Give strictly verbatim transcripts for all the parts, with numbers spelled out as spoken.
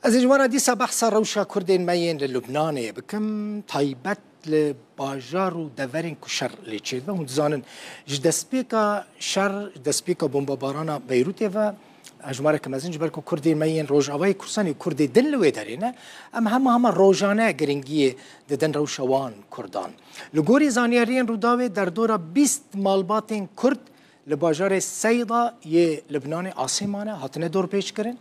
Ez ê ji we re dîsa behsa rewşa Kurdên me yên li Lubnanê bikim, taybet li bajar û deverên ku şer lê çêdibe. Hûn dizanin, ji destpêka şer, ji destpêka bombebarana Beyrûtê ve, hejmareke mezin ji ber ku Kurdên me yên Rojavayê Kurdistanê û Kurdê din li wê derê ne, em hema hema rojane giringiyê didin rewşa wan Kurdan. Li gorî zanyariyên Rûdawê, derdora bîst malbatên Kurd li bajarê Seyda yê Libnanê asê mane, hatine dorpêçkirin.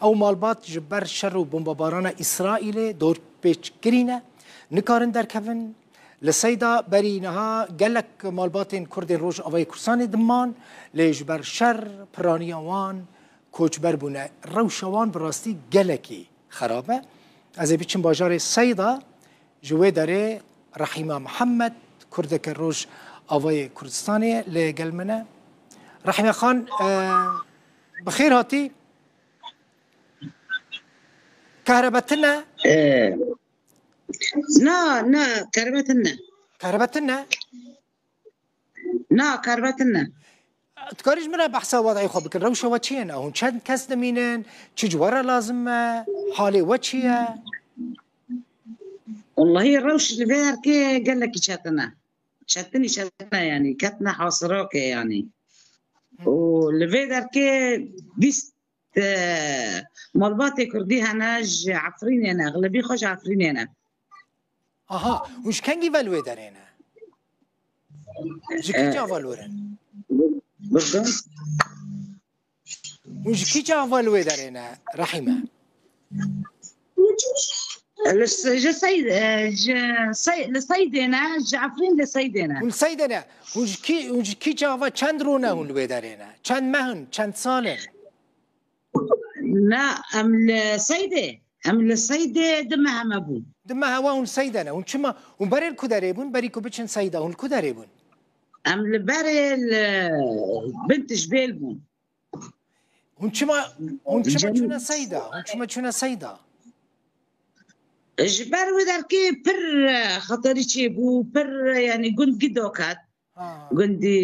Ew malbat ji ber şer û bombebarana Îsraîlê dorpêçkirî ne, nikarin derkevin. Li Seyda berî niha gelek malbatên Kurdên Rojavayê Kurdistanê diman, lê ji ber şer piraniya wan koçber bûne. Rewşa wan bi rastî gelekî xerab e. Ez ê biçim bajarê Seyda, ji wê derê Rehîma Mihemed, Kurdeke Rojavayê Kurdistanê, li gel min e. Rehîme Xan, e, bi xêr hatî. Kehrebe tune? Ee, na, na, kehrebe tune. Kehrebe tune? Na, kehrebe tune. Tu karî ji min re behsa wedayê xwe bikin. Rewşa we çi ye ne? Hûn çend kes dimînin? Çi ji we re lazim e? Halê we çi ye? Wellahî rewş li vê derkê gelekî çetin e. Çetinî çetin e yanî. Ketine hasirokê yanî. Û li vê derkê bîst, e, malbatê Kurdî hene ji Efrînê ne. Xlebî xwe ji Efrînê ne. Aha, hûn ji kengî ve li wê derê ne? Ji kî çava li wir in? Burdun. Hûn ji kî çava li wê derê ne, Rehîme? Li s-, ji Seyd-, e, ji Sey-, li Seydê ne, ji Efrîn li Seydê ne. Hûn li Seydê ne. Hûn ji kî, hûn ji kî çava çend rû ne hûn li wê derê ne? Çend meh in, çend sal in? Na, em li Seydê. Em li Seydê du meh me bûn. Du meh we hûn Seyde ne. Hûn çima, hûn berê li ku derê bûn? Berî ku biçin Seyda, hûn li ku derê bûn? Em li berê li bin Tişbêl bûn. Hûn çima, hûn çima çûne Seyda? Hûn çima çûne Seyda? Ji ber wê derkê pir, e, xeterî çêbû, pir, e, yanî gund gido ket. Ha. Gundî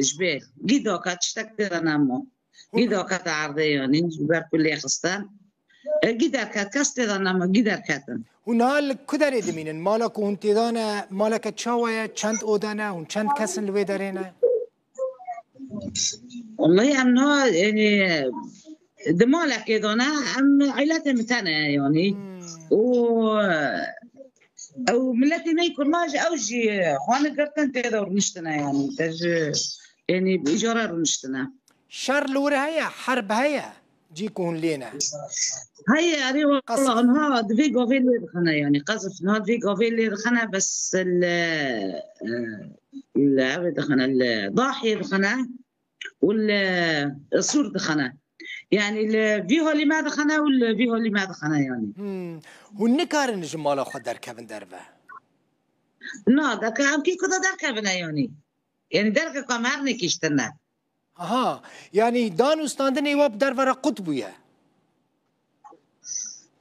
ji bê. Gî doka tiştek tê de nemo. Gî doka te erdê yanî, ji ber ku lê xistin. E, gî derket, kes tê de nemo, gî derketin. Hûn niha li ku derê dimînin? Mala ku hûn tê de ne, maleke çawa ye, çend oda ne, hûn çend kes in li wê derê ne? Wellahî em niha, yanî, di malekê de ne, em îletê min tene ye, yanî. Hmm. Û, ew miletê me yê Kurman jî ew jî xwe girtin tê de rûniştine, yanî. Te ji, yanî, îcara rûniştine. Şer li wir heye, herb heye, cî ku hûn lê ne? Heye, erê, wela niha di vê gavê lê dixine, yanî. Qezif niha di vê gavê lê dixine, bes li, e, li evê dixine, li Dahiyê dixine. Û li Sûr dixine. Yanî li vî holî me dixine û li vî holî me dixine yanî. Hmm. Hûn nikarin ji mala xwe derkevin derve? Na, derke em kî ku de derkevine yanî. Yanî derke ku em her nekiştine. Aha. Yanî dan û standinê we bi derve re qut bûye.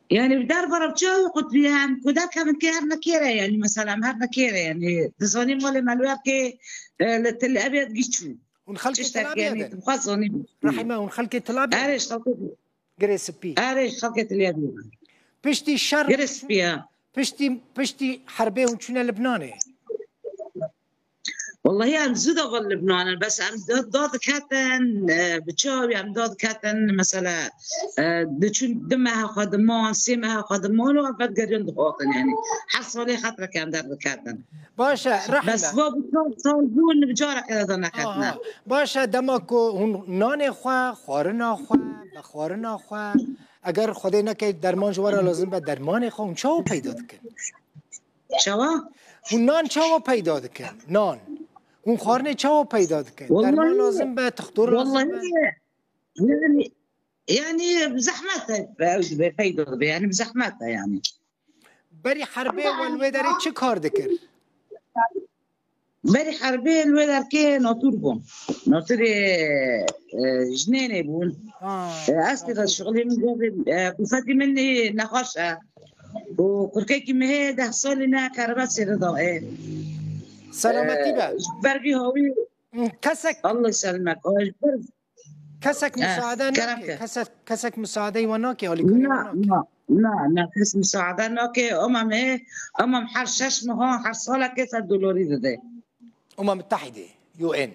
Yanî bi derve re çi qut bûye, em ku derkevin kê her nekêre yanî, mesela em her nekêre yanî. Dizanî malê me li wer kê, e, li Til Ebêd giçû. Hûn xelkê Til Ebêd in? Rehîme, hûn xelkê Til Ebêd in? Erê, ji xelkê Girê Spî. Erê, ji xelkê Til Ebêd in. Piştî şer Girê Spî, ya. Piştî, piştî herbê hûn çûne Libnanê? Wellahî em zû de ve Libnan in, bes em da, da diketin, e, bi çawa em da diketin, mesela, e, diçûn du meha xwe diman, sê meha xwe diman û em vedigeriyan dihatin, yanî. Her salê xetreke em derdiketin. Baş e, Rehme. Bes va bi çar sal bûn, bi careke de neketine. Aha. Baş e, dema ku hûn nanê xwe, xwarina xwe, vexwarina xwe, eger Xwedê neke derman ji we re lazim be, dermanê xwe hûn çawa peyda dikin? Çawa? Hûn nan çawa peyda dikin? Nan. Hûn xwarinê çawa peyda dikin? Derman lazim be, tixtor lazim be? Wellahî, yanî, yanî zehmet e, ew dibe, peyda dibe, yanî bi zehmet e, yanî. Berî herbê we li wê derê çi kar dikir? Berî herbê li wê derkê natûr bûm. Natûrê, e, jinênê bûn. Ha. E, ez tê de şixulî min gavê, e, qûfetî min ê nexweş e. Û kurkekî min hê deh salî ne kerebe sêre da ê. Selametî be. E, ji ber vî hawî. Kesek. Allah selamet. Ay, ji ber Kesek, eh, musaade nake. Kesek, kesek musaadeyê we nake, alîkariyê we nake. Na, na. Na, na, kes misaade nake. Ama me, ama her şeş meha, her salekê sed dolarî dide. Umma Müttehide, U N.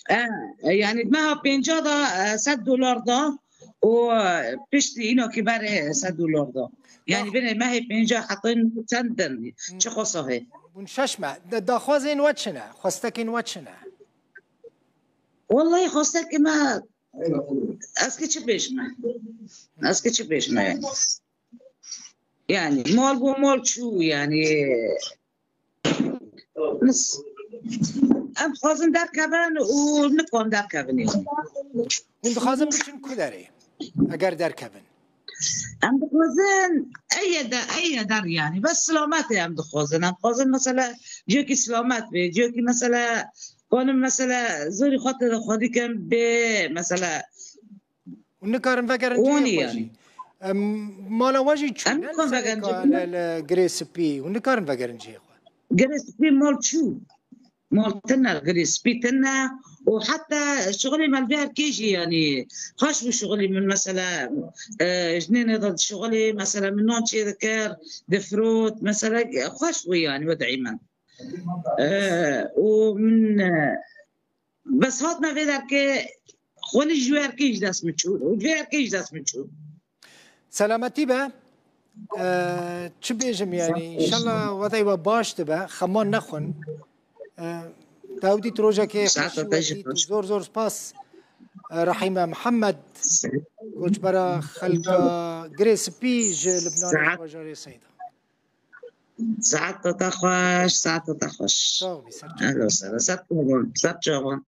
E, yani meha pênca da e, sed dolar da û e, piştî îno ki berê sed dolar da. Yani bine mehê pênca hetin çend din, çi qosahê. Bûn şeş me. De, daxwazên we çi ne? Xwestekên we çi ne? Wallahî xwestekê me, ez ki çi bêjme? Ez ki çi bêjme yani? Yani mal bû mal çû yani. Em dixwazin derkevin û nikan derkevin yani. Hûn dixwazin biçin ku derê? Eger derkevin. Em dixwazin eye de eye der yani. Bes silametê em dixwazin. Em dixwazin mesela ciyekî silamet bê. Ciyekî mesela kanim mesela zorî xwe tê de xwedî kin bê mesela. Hûn nikarin vegerin cihê xwe jî. Em, mala we jî çû. Em nikarin vegerin cihê xwe. Li Girê Spî. Hûn nikarin vegerin cihê xwe. Girê Spî mal çû. Mal tine, girê spî tine û heta şixulê me li vê erkê jî yanî xweş bû şixulê min mesela e, ji nêne de şixulê mesela min nan çê dikir, difirot mesela xweş bû yanî wedî min. E, û min e, bes hatme vê derkê xwelî ji wê erkê ji dest min çû û ji vê erkê ji dest min çû. Selametî be. Ee, çi bêjim yani? Înşallah wedey we baş dibe. Xeman nexwin. Ee, Dawdî tu rojekê xweş wetî tu zor zor spas. Ee, Rehîme Mihemed, koçbera xelka Girê Spî ji Libnanê bajarê Seyda. Saeta te xweş, saeta te xweş. Sağ ol, ser çavan. Ser çavan.